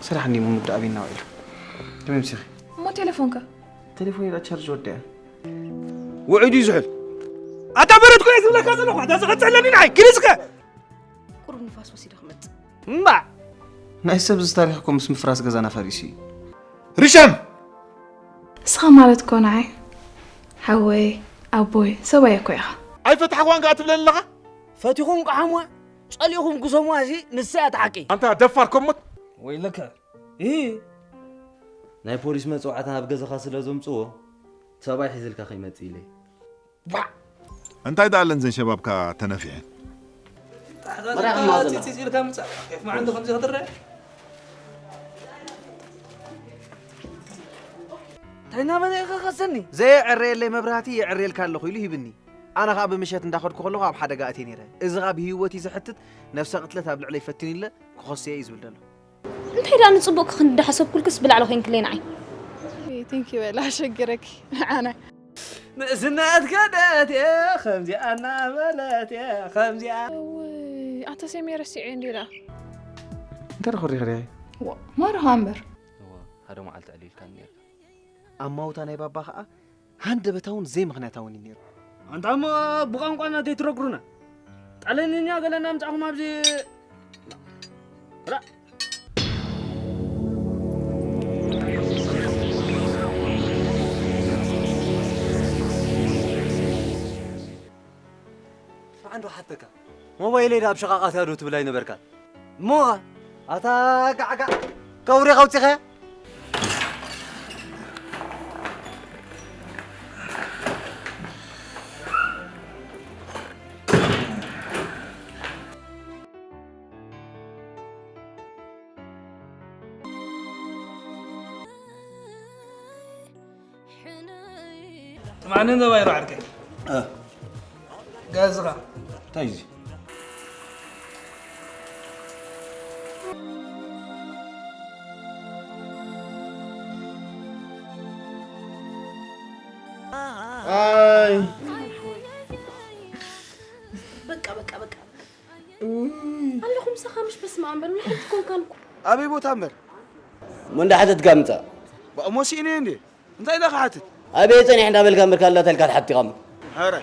ስራሕ እንዲ ምውድ ኣበይ እናውዒሉ? ከመይ ምሲኺ? እሞ ቴሌፎንከ? ቴሌፎን ኢላ ቻርጅ ወዲኣ። ውዒዱ እዩ ዝሑል። ኣታ በረድኩ እየ ዝብለካ ዘለኹ፣ ኣታ ዝቐጸለኒ ንዓይ፣ ግልጽከ? ቁሩብ ንፋስ ወሲደ ክመጽእ። እምባዕ! ናይ ሰብ እዚ ታሪኽ እኮ ምስ ምፍራስ ገዛና ፈሪሱ እዩ። ሪሸም! እስኻ ማለት እኮ ንዓይ ሓወይ፣ ኣቦይ፣ ሰብኣይ እኮ ኢኻ። ኣይፈትሓኳን ከኣ ትብለኒ ኣለኻ? ፈቲኹም ቅሓምዋ፣ ጸሊእኹም ግሰምዋ፣ እዚ ንሳ እያ እቲ ሓቂ። ኣንታ ደፋር ኮሞት! ወይለከ! ኢ! ናይ ፖሊስ መጽዋዕታ ኣብ ገዛኻ ስለ ዘምጽዎ፣ ሰብኣይ ሒዝልካ ከይመጽእ ኢለ። ባዕ! እንታይ ደኣ ኣለንዘን ሸባብካ ተነፊሐን? ጣዕጣ መራኺ ማዘና። ፂፂ ኢልካ ምጻእ። ኬፍ መዓንዲ ከምዚ ክትረአ? እንታይ እናበለ ኢኻ ከሰኒ? ዘየዕረየለይ መብራህቲ የዕርየልካ ኣለኹ ኢሉ ሂብኒ። ኣነ ኸኣ ብምሸት እንዳኸድኩ ከለኹ ኣብ ሓደጋ ኣትየ ነይረ። እዚ ኸኣ ብህይወት እዩ ዘሕትት፣ ነፍሰ ቅትለት ኣብ ልዕለይ ፈቲኑ ኢለ ክኸሶ እየ እዩ ዝብል ዘሎ። እንታይ ደኣ ንጽቡቕ ክንዲ ሓሰብኩልክስ ብላዕሊ ኮይንክለይ ንዓይ። ቴንክ ዩ በላ ኣሸግረኪ ንዓና። ንእስነት ከደት እየ ከምዚኣ እናበለት እየ ከምዚኣ። እውይ፣ ኣታ ሴሜ ረሲዐ እንዴ ደኣ። እንታይ ደኣ ኮሪኽርያ? ዋ፣ ማርኻ እምበር። እዋ፣ ሓደ መዓልቲ ዕሊልካ ነርካ። ኣማውታ ናይ ባባ ኸኣ ሃንደበታውን ዘይምኽንያታውን እዩ ነይሩ። ኣንታ እሞ ብቋንቋና ዘይትረግሩና። ጣልያንኛ ገለ እናምጻእኹም ኣብዚ ራ-፣ ስማዕ እንዶ ሓተካ፣ ሞባይለይ ዶ ኣብ ሸቓቓት እያ ዶ ትብል ኣይነበርካን? እሞ ኣታ ጋዕጋዕ፣ ከውሪ ከውጺኸ? ስማዕኒ እንዶ ባይሮ ዓርከይ። እ። ገዝኻ። እንታይ እዚ? ኣይ። በቃ፣ በቃ፣ በቃ። ኣለኹ ምሳኻ ምሽ፣ በስመ ኣብ በል፣ ምን ዓይነት ኮንካን እኮ። ኣበይ ቦታ እምበር? እሞ እንዳሓተትካ ምጻእ። እሞ ስኢነ እንዴ? እንታይ ኢለ ክሓትት? ኣበይ ጸኒሕ እንዳበልካ እምበር፣ ካላታ ኢልካ ትሓትት ኢኻ እሞ። ኧረ።